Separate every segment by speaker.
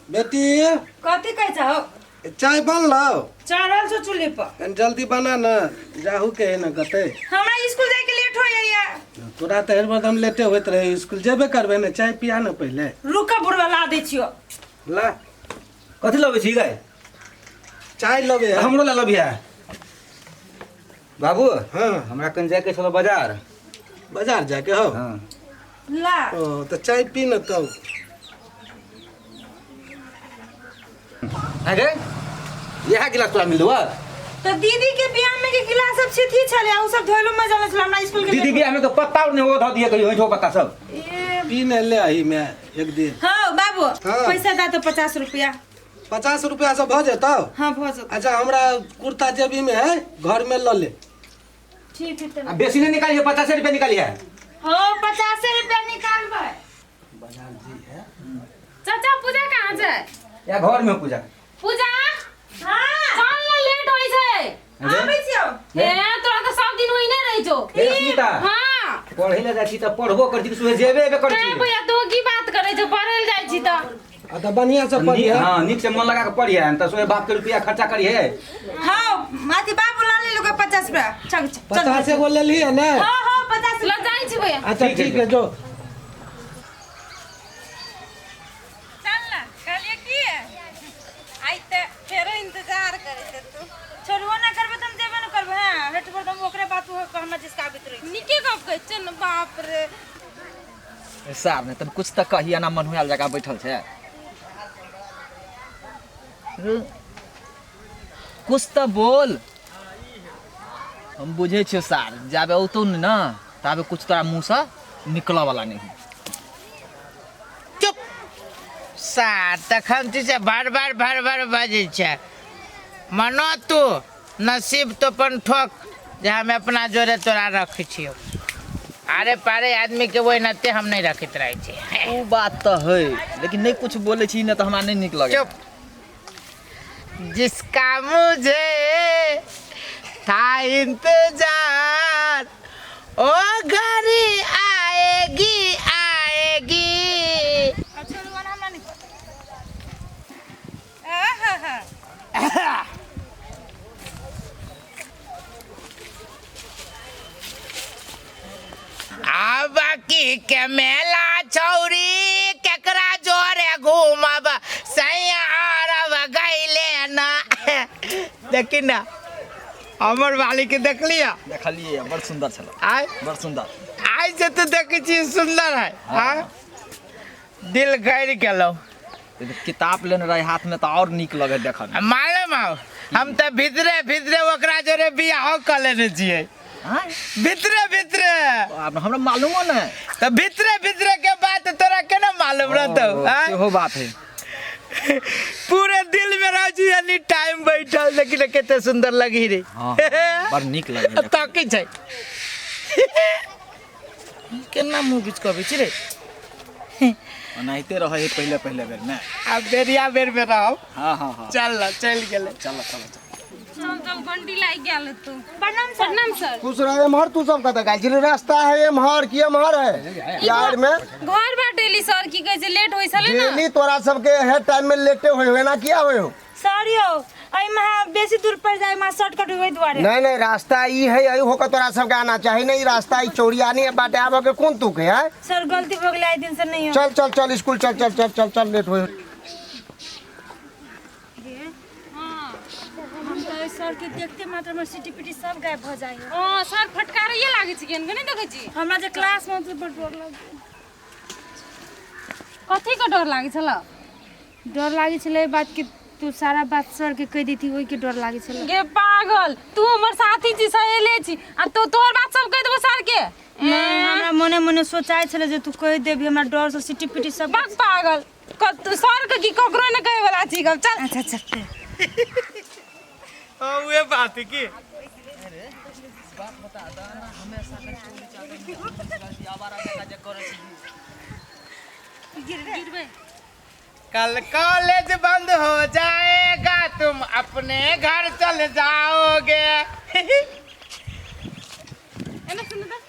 Speaker 1: बेटी।
Speaker 2: कथी कहै छहो?
Speaker 1: चाय बनलौ?
Speaker 2: चढ़ल छौ चूल्ही पर।
Speaker 1: कनि जल्दी बना न, जाहू के है न कतै।
Speaker 2: हमरा स्कूल जाय के लेट हो जाइया।
Speaker 1: तोरा तऽ हरदम लेटे होइत रहे, स्कूल जेबे करबे ने, चाय पिया न पहिले।
Speaker 2: रुक बुढ़वा, ला दै छियो।
Speaker 1: ला।
Speaker 3: कथी लबै छी गै?
Speaker 1: चाय लबे है।
Speaker 3: हमरो ला लबिहा बाबू।
Speaker 1: हाँ।
Speaker 3: हमरा कनि जाइके छलो बाजार।
Speaker 1: बाजार जाके हो?
Speaker 3: हाँ।
Speaker 2: ला।
Speaker 1: ओ तऽ चाय पी न तब।
Speaker 3: है गे, इएह गिलास तोरा मिललो है?
Speaker 2: तो दीदी के बियाह में के गिलास सब छिथी छले, आ उ सब धोइलो में जाने छले हमरा स्कूल के।
Speaker 3: दीदी बियाह में तो पत्ता और नहीं वो धऽ दिए कहियो, ऐठो पत्ता सब।
Speaker 2: ए
Speaker 1: पी न ले अही में एक दिन।
Speaker 2: हाँ बाबू।
Speaker 1: हाँ।
Speaker 2: पैसा दा तो 50 रुपया।
Speaker 1: 50 रुपया से भऽ जेतौ?
Speaker 2: हाँ, भऽ जेतौ।
Speaker 1: अच्छा, हमरा कुर्ता जेबी में है, घर में लऽ ले।
Speaker 2: ठीक है तब।
Speaker 3: आ बेसी नहीं निकालिए, 50 रुपया निकालिए।
Speaker 2: हाँ, 50 रुपया निकालबै।
Speaker 1: बाजार जी है।
Speaker 4: चाचा, पूजा कहाँ छै?
Speaker 3: या घर में पूजा।
Speaker 4: पूजा।
Speaker 2: हाँ।
Speaker 4: चल न, लेट होइ छै।
Speaker 2: आबै छियौ।
Speaker 4: ए तोरा तऽ सब दिन ओहिने रहै छौ।
Speaker 3: ए अस्मिता।
Speaker 4: हाँ।
Speaker 3: पढ़े ले जाइ छी तऽ पढ़बो करै छी कि सुबह जेबे एबे करै
Speaker 4: ए
Speaker 3: छी?
Speaker 4: भैया, तू की बात करै छौ? पढ़ै लए जाइ छी तऽ।
Speaker 1: आ तऽ बढ़िया से पढ़िहे।
Speaker 3: हाँ, नीक से मन लगा के पढ़िहे, तऽ सुबह बाप के रुपया खर्चा करिहे।
Speaker 2: हाँ, अथी बाबू ला ले लोग 50 रुपया। चल चल।
Speaker 1: 50 गो लेलही है ने?
Speaker 2: हाँ हाँ, 50।
Speaker 4: ल जाइ छी भैया।
Speaker 1: अच्छा।
Speaker 3: ठीक है।
Speaker 1: ठीक है, जो।
Speaker 4: चल न, कहलिए की आइ तऽ फेरो इंतजार करैत तू।
Speaker 2: छोड़बो ना करबे तऽ हम जेबे ना करबे। हाँ, हेट पर हम ओकरे बात हमरा जिसकाबित रही।
Speaker 4: नीके गप कहै छै ने, बाप रे।
Speaker 5: साहब ने तन कुछ तऽ कही, एना मनुआयल जकाँ बैठल छै। कुछ तऽ बोल। हम बुझै छियौ सार, जाबे औतौ ने ना ताबे कुछ तोरा मुँहसँ निकलऽ वाला नहि।
Speaker 6: चुप सार, तखन से भर भर भर भर बजै छै। मनो तू नसीब तो अपन ठोक जे हम अपना जोरे तोरा रखै छियौ। आरे पारे आदमी के ओहिनाते हम नहि रखैत रहै छी।
Speaker 5: ओ बात तऽ है, लेकिन नहि कुछ बोलै छी ने तऽ हमरा नहि नीक लगै।
Speaker 6: चुप। जिसका मुझे था इंतजार, ओ घड़ी आएगी आएगी।
Speaker 2: छोड़ू हमरा नहीं पता। आहा।
Speaker 6: आब की के मेला छौरी, केकरा जोरे घूमब? सैया अरब गैले ना। देखी ना, हमर वाली के देखलिया?
Speaker 5: देखलियै, बड़ सुन्दर छल।
Speaker 6: आय।
Speaker 5: बड़ सुन्दर।
Speaker 6: आइ से तऽ देखै छी सुन्दर है। हाँ, दिल गड़ि गेलौ।
Speaker 5: किताब लेने रहे हाथ में तऽ आओर नीक लगे देखऽ में।
Speaker 6: मालूम हौ, हम तऽ भीतरे भीतरे ओकरा जोरे बियाहो कऽ लेने छियै।
Speaker 5: आँय?
Speaker 6: भीतरे भीतरे।
Speaker 5: आब हमरा मालूमो नहि।
Speaker 6: तऽ भीतरे भीतरे के बात तोरा केना मालूम रहतौ?
Speaker 5: ओ,
Speaker 6: आँय?
Speaker 5: सेहो बात है।
Speaker 6: पूरे दिल में रहै छी एनी टाइम बैठल। देखी ने, कते सुंदर लगी रे।
Speaker 5: हाँ, बड़ नीक लगे।
Speaker 6: ताकै छै केना मुँह बिचकबै छी रे।
Speaker 5: ओनाहिते रहै है पहिले पहिले बेर ने।
Speaker 6: आब बेरिया बेर में रहब।
Speaker 5: हाँ हाँ हाँ।
Speaker 6: चल न, चलि गेलै।
Speaker 5: चल चल चल।
Speaker 4: चल चल, घंटी लागि गेल तू।
Speaker 2: प्रणाम सर।
Speaker 4: प्रणाम सर।
Speaker 7: खुश रह। एम्हर तू सब कतऽ गेल छली? रास्ता है एम्हर कि एम्हर है यार में?
Speaker 4: घर बाटे एली सर, की कहै छै, लेट होइ छलै ने।
Speaker 7: डेली तोरा सबके है टाइम में लेटे होय हो, एना किया होय हो?
Speaker 2: सर यौ, एहिमे बेसी दूर पड़ि जाय, एहिमे शॉर्टकट ओहि दुआरे।
Speaker 7: नहीं नहीं, रास्ता ई है, एहि होकर तोरा सबके आना चाही। नहीं, रास्ता ई चौड़ियानी बाटे आबऽ के कोन तुक है?
Speaker 2: सर, गलती भऽ गेलै, आइ दिन से नहीं हो।
Speaker 7: चल चल चल, स्कूल चल चल चल चल चल, लेट होय।
Speaker 2: हम तऽ सर के देखते मात्र हमर सीटी पीटी सब गायब भऽ जाइ है।
Speaker 4: हँ सर, फटकारैये लागै छै, केहन के नहि देखै छी।
Speaker 2: हमरा जे क्लास में तऽ बड़ डर लागै।
Speaker 4: कथी के डर लागै छल?
Speaker 2: डर लागै छलै बात के तू सारा बात सर के कहि देती, ओहि के डर लागै छलै।
Speaker 4: गे पागल, तू हमर साथी छी, सहेले छी, आ तो तोहर बात सब कहि देबो सर के?
Speaker 2: नहीं, हमरा मने मने सोचाइ छलै जे तू कहि देबी, हमरा डर से सीटी पीटी सब।
Speaker 4: बक पागल, तू सर के की ककरो ने कहे वाला छी गप। चल।
Speaker 2: अच्छा अच्छा।
Speaker 6: हाँ, उहे बात है की।
Speaker 4: गिरबै।
Speaker 6: कल कॉलेज बंद हो जाएगा, तुम अपने घर चल जाओगे।
Speaker 4: एना सुनू तऽ,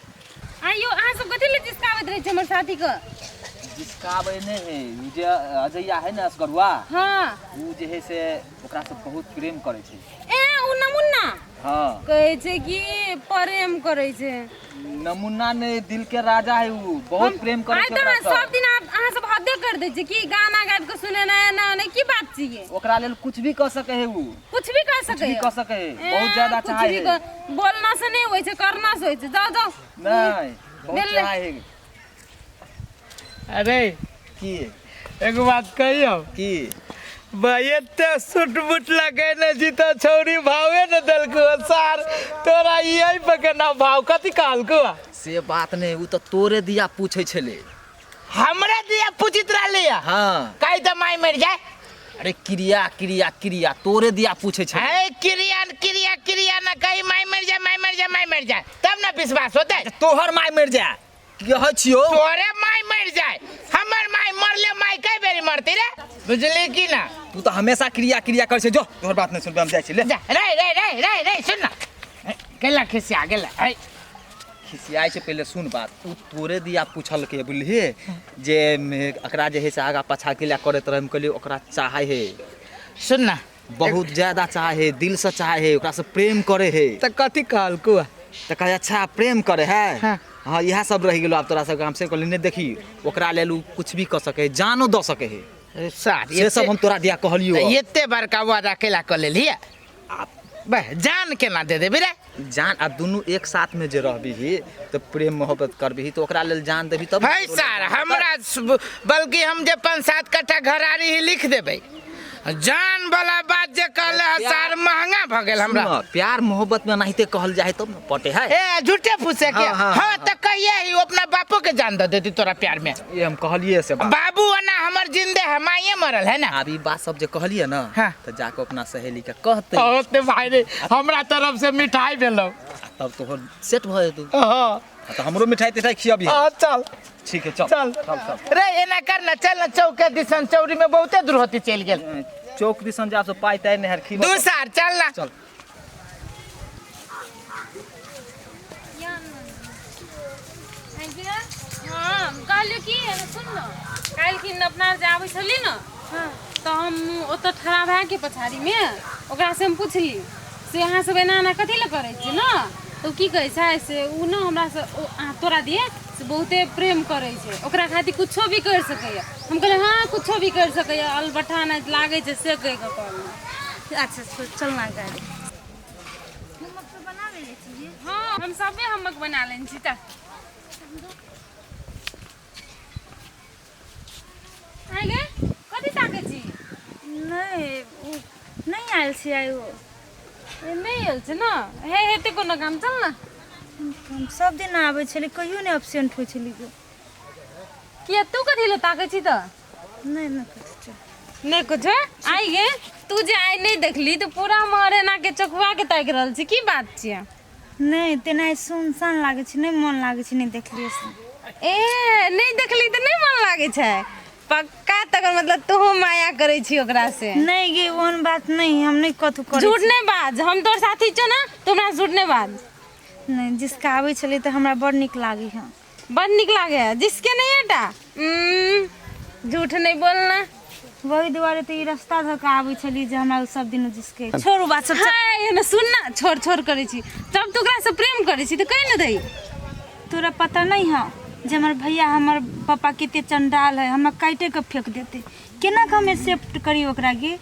Speaker 4: आइयो अहाँ सब कथी लए जिसकाबैत रहै छी हमर साथी के?
Speaker 5: जिसकाबै नहि है उ जे अजैया है ने असगरुआ।
Speaker 4: हाँ।
Speaker 5: उ जे है से ओकरा से बहुत प्रेम करै छै।
Speaker 4: ए उ नमुना?
Speaker 5: हाँ।
Speaker 4: कहै छै कि प्रेम करै छै।
Speaker 5: नमूना नहीं, दिल के राजा है उ, बहुत प्रेम करै
Speaker 4: आइ
Speaker 5: छै
Speaker 4: तऽ
Speaker 5: ओकरा
Speaker 4: अहाँ
Speaker 5: से।
Speaker 4: सब दिन अहाँ सब हदे कर दै छियै कि गाना गाबि कऽ सुनेनाइ एना ओना, की बात छियै?
Speaker 5: ओकरा लेल कुछ भी कऽ सकै है उ।
Speaker 4: कुछ भी कर
Speaker 5: कुछ
Speaker 4: सकै
Speaker 5: भी
Speaker 4: है?
Speaker 5: कऽ सकै है,
Speaker 4: ए,
Speaker 5: बहुत ज्यादा
Speaker 4: कुछ
Speaker 5: चाहे
Speaker 4: भी
Speaker 5: है।
Speaker 4: बोलना से नहीं होइ छै, करना से होइ छै। जाओ जाओ।
Speaker 5: नहीं, बहुत
Speaker 4: भेलै।
Speaker 5: चाहे है।
Speaker 1: अरे
Speaker 5: की?
Speaker 1: एगो बात कहियौ?
Speaker 5: की?
Speaker 1: एते सूट बूट लगेने छी तऽ छौरी भावे ने देलको सार तोरा, यही पर केना भाव कथी कहलको?
Speaker 5: से बात नहीं, उ तऽ तोरे दिया पूछै छलै।
Speaker 6: हमरा दिया पूछित रहली है?
Speaker 5: हाँ।
Speaker 6: कही तऽ माय मरि जाए।
Speaker 5: अरे क्रिया क्रिया क्रिया तोरे दिया पूछै छलै।
Speaker 6: है क्रिया क्रिया क्रिया ना कही, माय मर जाए, माय मर जाए, माय मर जाए, तब ना विश्वास होते।
Speaker 5: तोहर माय मरि जाए कहै छियौ।
Speaker 6: तोरे माय मर जाए, हमर माय मरले माय कई बेरी मरती रे, बुझली की ना?
Speaker 5: तू तऽ हमेशा क्रिया क्रिया करै छै। जो, तोहर बात नहीं सुनबै, हम जाइ छी ले।
Speaker 6: जा रे रे रे रे रे, सुन ना, केला खिसिया गेला है?
Speaker 5: खिसियाइ छै, पहिले सुन बात। उ तोरे दिया पूछलकै, बुझलियै, जे एकरा जे है से आगा पाछा के करैत रहै। हम कहलियै ओकरा चाहै है।
Speaker 6: सुन ना।
Speaker 5: बहुत ज्यादा चाहे है, दिल से चाहे है, ओकरा से प्रेम करे है।
Speaker 1: तऽ कथी कहलको?
Speaker 5: तऽ कहै अच्छा प्रेम करे है।
Speaker 6: हाँ।
Speaker 5: हाँ, इएह सब रहि गेलो आब तोरा सबके। हमसे कहलियै नहि, देखी, ओकरा लेल उ कुछ भी कऽ सकै है, जानो दऽ सकै है।
Speaker 6: सार
Speaker 5: से सब हम तोरा दिया कहलियो।
Speaker 6: एते बड़का वादा केला कऽ लेली? बह, जान केना दे देबी रे?
Speaker 5: जान आ दुनू एक साथ में जे रहबीही तऽ प्रेम मोहब्बत करबीही तऽ ओकरा लेल जान देबही तब।
Speaker 6: है सार, हमरा बल्कि हम जे 5-7 कट्ठा घरारी ही लिख देबै, जान वाला बात जे कहले है सार, महंगा भऽ गेल हमरा।
Speaker 5: सुन, प्यार मोहब्बत में एनाहिते कहल जाए तब न पटे है।
Speaker 6: ए झूठे फूसे के।
Speaker 5: हाँ, हाँ,
Speaker 6: हाँ, तऽ कहिए ही अपना बापो के जान दे देती तोरा प्यार में।
Speaker 5: ये हम कहलिए से बात।
Speaker 6: बाबू ओना हमर जिंदे है, माये मरल है ना।
Speaker 5: आब ई बात सब जे कहलिए ना,
Speaker 6: हाँ।
Speaker 5: तऽ जाके अपना सहेली के कहते।
Speaker 1: होते भाई रे, हमरा तरफ से मिठाई भेलौ।
Speaker 5: तब तोहर सेट भऽ जेतौ।
Speaker 1: हाँ।
Speaker 5: तऽ हमरो मिठाई तिठाई खियाबी।
Speaker 1: हाँ, चल।
Speaker 5: ठीक है, चल।
Speaker 1: चल।
Speaker 5: चल चल।
Speaker 6: रे एना कर ना, चल ना चौक के दिसन, चौरी में बहुते दूर होती चलि गेल।
Speaker 5: चौक दिसन जाब से पाइ ताइ नहि खी।
Speaker 6: दू सार चल ना।
Speaker 5: चल।
Speaker 4: हाँ, कहलियो कि सुन न, काल्हिखिन अपना जे आबै छली ने तऽ हम ओतऽ ठड़ा भए के पछाड़ीमे ओकरासँ हम पुछली से अहाँ सब एना एना कथी लए करै छियै ने? तऽ ओ की कहै छै से ओ ने हमरासँ ओ अहाँ तोरा दिए से बहुते प्रेम करै छै, ओकरा खातिर कुछो भी करि सकैए। हम कहलियै हँ, कुछो भी करि सकैए, अलबठा नहि लागै छै, से कहि कऽ कहलहुँ।
Speaker 2: अच्छा चल ना गाड़ी। होमवर्क तो बना लेने छी?
Speaker 4: हँ, हम सबे होमवर्क बना लेने छी। तऽ आइ गे, कथी ताकै छी?
Speaker 2: नहि, ओ नहि आयल छै आइ ओ।
Speaker 4: ए, नहि आयल छै ने? हे, हेतै कोनो काम, चल ने।
Speaker 2: हम सब दिन आबै छलै, कहियो नहि एबसेंट होइ छलै गो।
Speaker 4: किया, तू कथी लए ताकै छी तऽ?
Speaker 2: नहि नहि कथी, चल।
Speaker 4: नहि कुछो। आइ गे, तू जे आइ नहि देखली तऽ पूरा हमर एना के चकुआ के ताकि रहल छी, की बात छियै?
Speaker 2: नहि, तेना सुनसान लागै छै, नहि मन लागै छै, नहि देखलियै से।
Speaker 4: ए नहि देखली तऽ नहि मन लागै छै? पक्का तकर मतलब तोहू माया करै छी ओकरा से।
Speaker 2: नहि गे, ओहन बात नहि, हम नहि कथू करै
Speaker 4: झूठ
Speaker 2: छी।
Speaker 4: नहि बाज, हम तोहर साथी छौ ने, तू हमरा झूठ नहि बाज।
Speaker 2: नहि, जिसका आबै छलै तऽ हमरा बड़ नीक लागै है।
Speaker 4: बड़ नीक लागे है, जिसके नहीं हटा, झूठ नहीं बोलना।
Speaker 2: वही दुआरे तऽ ई रास्ता धऽ कऽ आबै छलियै जे हमरा सब दिन जिसके, छोड़ू बात सब।
Speaker 4: हाय, एने सुन ना, छोड़ छोड़ करै छी, जब तू ओकरा से प्रेम करै छी तऽ कहि ने दही।
Speaker 2: तोरा पता नहीं है जे हमर भैया हमर पापा कते चंडाल है, हमरा काटे के फेंक देते। केना के हम एक्सेप्ट करी ओकरा गे?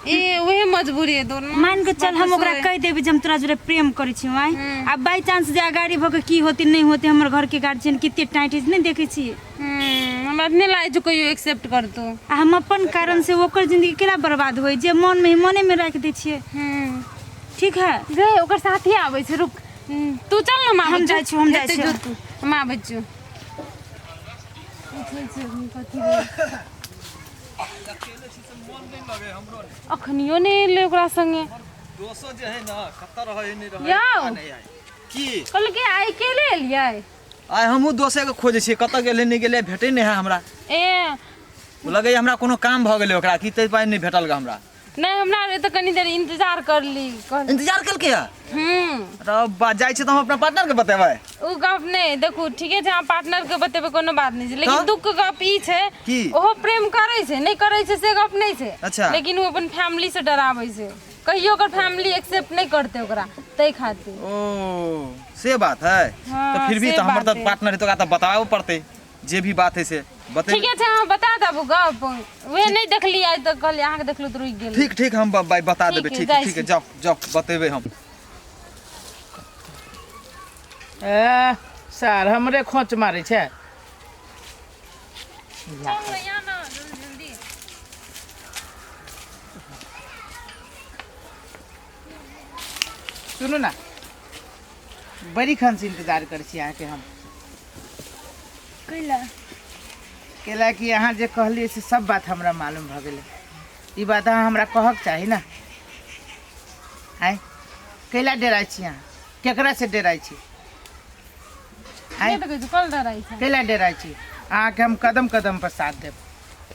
Speaker 4: ए वही मजबूरी है दोनों।
Speaker 2: मान के चल हम ओकरा कहि देबै जे हम तोरा जोरे प्रेम करै छी आइ, आ बाई चांस जे अगाड़ी भऽ के की होतै नहि होतै, हमर घरके गार्जियन कते टाइट है, नहि देखै छियै?
Speaker 4: हमरा नहि लागै छै कहियो एक्सेप्ट करतौ।
Speaker 2: आ हम अपन कारण से ओकर जिंदगी केना बर्बाद होइ, जे मनमे है मनेमे राखि दै छियै। ठीक है।
Speaker 4: गे, ओकर साथी आबै छै, रुक। तू चल न, हम आबै।
Speaker 2: हम जाइ छियौ, हम जाइ
Speaker 4: हेतै
Speaker 2: छियौ।
Speaker 4: जो तू, हम आबै छियौ। पूछै छियै एखन कथी भेल। अखनियो नहि एलै ओकरा संगे।
Speaker 5: दोसो जे है ना, कतऽ रहै नहि रहै।
Speaker 4: यौ।
Speaker 5: नहि आइ की?
Speaker 4: कहलकै आइ केले एलियै।
Speaker 5: आइ हमहूँ दोसेके खोजै छियै, कतऽ गेलै नहि गेलै, भेटै नहि है हमरा।
Speaker 4: ए
Speaker 5: ओ लगैए हमरा कोनो काम भऽ गेलै ओकरा की, ताहि पाइ नहि भेटल गे हमरा।
Speaker 4: नहि, हमरा एतऽ कनी देर इंतजार करली कहली।
Speaker 5: इंतजार केलकै है?
Speaker 4: हम्म।
Speaker 5: रब्बा, जाइ छी तऽ हम अपना पार्टनर के बतेबै।
Speaker 4: ओ गप नहि, देखू ठीके छै, अहाँ पार्टनर के बतेबै कोनो बात नहि छै, लेकिन
Speaker 5: तऽ?
Speaker 4: दुख के गप ई छै
Speaker 5: की?
Speaker 4: ओहो प्रेम करै छै, नहि करै छै से गप नहि छै।
Speaker 5: अच्छा।
Speaker 4: लेकिन ओ अपन फैमिली से डराबै छै, कहियो ओकर फैमिली एक्सेप्ट नहि करतै ओकरा, ताहि खातिर।
Speaker 5: ओ से बात है।
Speaker 4: हाँ,
Speaker 5: तऽ फिर भी
Speaker 4: से
Speaker 5: तऽ हमर
Speaker 4: बात
Speaker 5: तऽ
Speaker 4: है।
Speaker 5: पार्टनर है, तऽ ओकरा तऽ बताबऽ पड़तै, जे भी बात है से बतेबै।
Speaker 4: ठीके छै, अहाँ बता देबू गप। उहे नहि देखली आइ तऽ कहली अहाँके देखलहुँ तऽ रुकि गेली।
Speaker 5: ठीक ठीक, हम बता
Speaker 4: ठीक
Speaker 5: देबै।
Speaker 4: है,
Speaker 5: ठीक
Speaker 4: जाइ
Speaker 5: ठीक है,
Speaker 4: छी।
Speaker 5: जाओ जाओ, बतेबै हम।
Speaker 6: ए सर, हमरे खोच मारै छै।
Speaker 4: चल ने, यहाँ ना, जल्दी जल्दी।
Speaker 6: सुनू ने, बड़ी खन से इंतजार करै छी अहाँके हम।
Speaker 2: कैला?
Speaker 6: कैला कि अहाँ जे कहलियै से सब बात हमरा मालूम भऽ गेलै। ई बात अहाँ हमरा कहक चाही ने। आँय, कैला डराइ छी अहाँ? केकरा से डराइ छी? आँय,
Speaker 4: नहि तऽ कहै छी, कल डराइ छै।
Speaker 6: कैला डराइ छी? अहाँके हम कदम कदम पर साथ देब,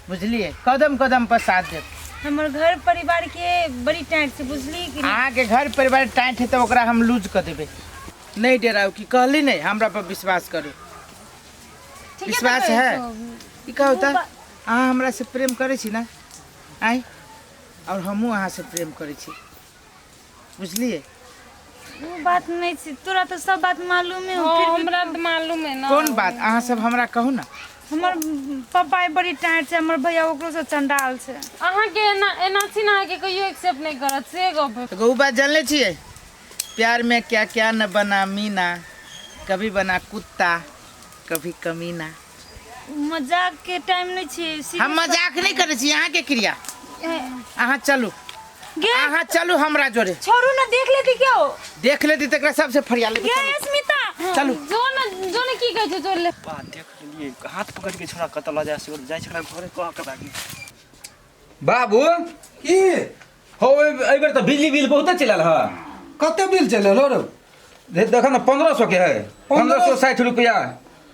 Speaker 6: बुझलियै? कदम कदम पर साथ देब।
Speaker 2: हमर घर परिवार के बड़ी टाइट छै, बुझली कि नहि?
Speaker 6: अहाँके घर परिवार टाइट है तऽ ओकरा हम लूज कऽ देबै। नहि डराउ, की कहली नहि, हमरा पर विश्वास करू।
Speaker 4: ठीके तऽ
Speaker 6: विश्वास
Speaker 4: कहै
Speaker 6: है?
Speaker 4: छौ।
Speaker 6: ई कहू तऽ, अहाँ हमरा से प्रेम करै छी ने? आँय, आओर हमहूँ अहाँसँ प्रेम करै छी, बुझलियै?
Speaker 2: ओ बात नहि छै, तोरा तऽ सब बात मालूमे हो।
Speaker 4: हाँ,
Speaker 2: फिर भी
Speaker 4: हमरा तऽ मालूम है ना।
Speaker 6: कोन बात? अहाँ सब हमरा कहू ने।
Speaker 2: हमर पापा बड़ी टाइट छै, हमर भैया ओकरो से चंडाल छै।
Speaker 4: अहाँके एना एना छी ने, अहाँके कहियो एक्सेप्ट नहि करत से गप है।
Speaker 6: एगो उ बात जानले छियै, प्यार में क्या क्या न बना मीना, कभी बना कुत्ता कभी कमीना।
Speaker 2: मजाक के टाइम नहि छै।
Speaker 6: हम मजाक नहि करै छी अहाँके क्रिया। अहाँ चलू।
Speaker 2: गे,
Speaker 6: अहाँ चलू हमरा जोरे।
Speaker 2: छोड़ू ना, देख लेती क्यों?
Speaker 6: देख लेती तकरा सबसे फरिया लेबै।
Speaker 2: गे
Speaker 6: चलू।
Speaker 2: स्मिता,
Speaker 6: चलू।
Speaker 4: जो न जो न, की कहै छै, जोड़ ले।
Speaker 8: बा देख लेलियै, हाथ पकड़ि के छोड़ा कतऽ लऽ जाइ छै, जाइ छै ओकरा घरे कह के लागी।
Speaker 3: बाबू।
Speaker 7: की?
Speaker 3: हो, एहि बेर तऽ बिजली बिल बहुते चलल है।
Speaker 7: कते बिल चलल हो रौ?
Speaker 3: देख ने, 1500 के है, 1560 रुपया।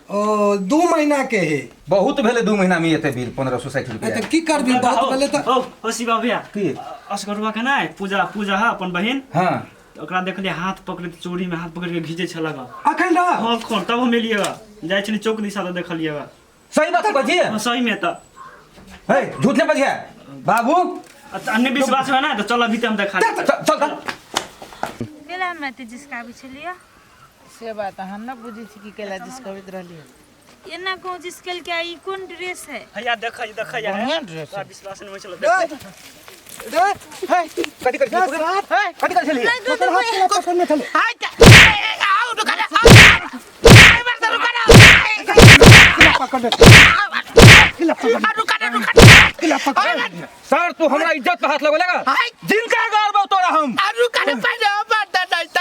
Speaker 7: ओ 2 महीना के है।
Speaker 3: बहुत भेलै 2 महीना में एते बिल 1560 रुपया।
Speaker 7: तऽ की करबी, बहुत भेलै तऽ।
Speaker 8: हो हो शिवा भैया।
Speaker 3: की?
Speaker 8: असगरुआ के नहि पूजा, पूजा है अपन बहिन।
Speaker 3: हाँ।
Speaker 8: तऽ ओकरा देखलियै हाथ पकड़ैत, चोरी में हाथ पकड़ि के घीचै छलक।
Speaker 7: अखन रह?
Speaker 8: हाँ, अखन तब हम एलियै बा, जाइ छली चौक दिशा तऽ देखलियै बा।
Speaker 3: सही बात बजिए?
Speaker 8: हाँ, सही में तऽ।
Speaker 3: हे, झूठ नहीं बजिए बाबू।
Speaker 8: अन्य विश्वास है ना तऽ चल अभी तऽ हम देखा देब।
Speaker 3: चल चल चल।
Speaker 2: केला हमरा एते जिसकाबै छलियै?
Speaker 6: से बात अहाँ न बुझै छी कि कैला जिसकबैत रहलियै।
Speaker 2: एना कहूँ जिसकेल के, ई कोन ड्रेस है?
Speaker 8: भैया देखै देखै।
Speaker 6: बढ़िआँ ड्रेस
Speaker 8: तोरा विश्वास नहि होइ छल।
Speaker 7: रे रे,
Speaker 3: कथी करै छलियै? कथी करै छलियै?
Speaker 7: पकड़ हाथ केला पकड़ने छलै? केला पकड़ने, केला पकड़ने, केला पकड़ने?
Speaker 3: सर, तू हमरा इज्जत पे हाथ लगेगा? जिनका गारबो तोरा हम।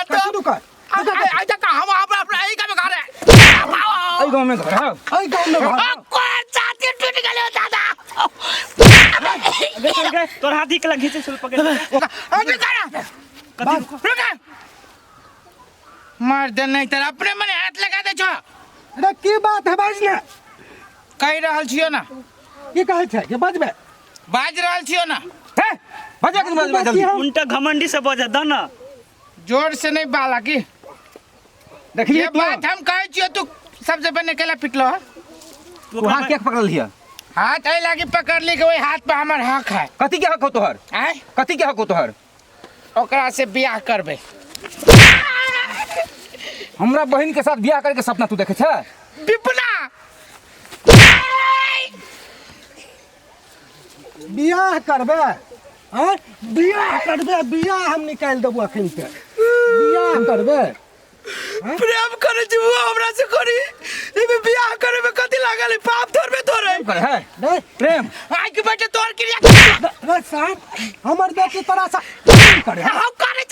Speaker 7: कथी रुका?
Speaker 3: एहि गाँव में घर है?
Speaker 7: एहि गाँव में घर।
Speaker 8: तोर हाथ ही केला घीचै छल पकड़ि कथी?
Speaker 6: मार दे नहीं तर अपने मने हाथ लगा दे छो।
Speaker 7: अरे की बात है, बाज ने।
Speaker 6: कहि रहल छियो ना।
Speaker 7: की कहै छै के बजबे?
Speaker 6: बाज रहल छियो ना।
Speaker 3: हे, बजा के बजबे जल्दी।
Speaker 8: उनटा घमंडी से बजा द ना।
Speaker 6: जोर से नहीं बाला की
Speaker 3: देखलिए
Speaker 6: ये
Speaker 3: तू
Speaker 6: बात हम कहै छियो, तू सबसे पहले केला पिटलो है?
Speaker 3: तू हाथ किया पकड़ल हिया?
Speaker 6: हाथ एहि लागी पकड़ ली कि ओहि हाथ पर हमर हक है।
Speaker 3: कथी के हक हो तोहर?
Speaker 6: आँय?
Speaker 3: कथी के हक हो तोहर?
Speaker 6: ओकरा से बियाह करबै।
Speaker 3: हमरा बहिन के साथ बियाह करे के सपना तू देखे छै?
Speaker 6: विपुला।
Speaker 7: बियाह करबे? आँय, बियाह करबे? बियाह हम निकालि देबो अखन के। बियाह करबे?
Speaker 1: प्रेम करे छी, वो हमरा से करी, एमे बियाह करे में कथी लागल है? पाप धरबे तोरे
Speaker 3: करे है
Speaker 7: रे
Speaker 3: प्रेम।
Speaker 6: आइ के बेटे तोर क्रिया
Speaker 7: रे साहब, हमर बेटी तोरा सा प्रेम करे है?
Speaker 6: हम करे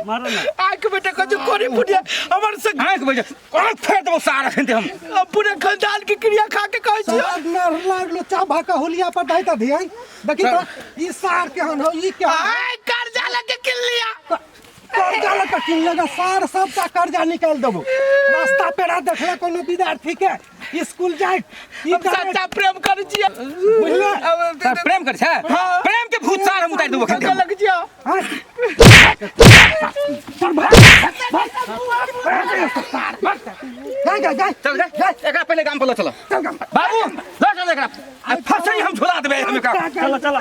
Speaker 8: मारो ना।
Speaker 1: आइ के बेटे कछु करी फुटिया हमर से।
Speaker 3: आँख बजे आँख फेर देबो सार अखन ते हम।
Speaker 1: हम पूरे खानदान के क्रिया खा के कहै छी।
Speaker 7: सार नर लोचा भाका होलिया पर दही त ध्यान देखी तो ई सार केहन हो, ई केहन हो।
Speaker 6: आइ कर्जा लगे किन लिया?
Speaker 7: कर्जा लऽ किन लगा सार, सबटा कर्जा निकालि देबो। रास्ता पेड़ा देखला कोनो विद्यार्थी के स्कूल जाए ई
Speaker 1: हम
Speaker 7: करे।
Speaker 1: सच्चा प्रेम करै छी।
Speaker 7: बुझले?
Speaker 1: अब
Speaker 3: कर छै प्रेम के भूत सार हम उतार देबो अखन
Speaker 1: लग जा
Speaker 7: जा जा जा
Speaker 3: चल जा एकरा पहिले गाम पर ल चल बाबू ल चल एकरा आ फसई हम झोला देबै हम एकरा
Speaker 8: चल चल।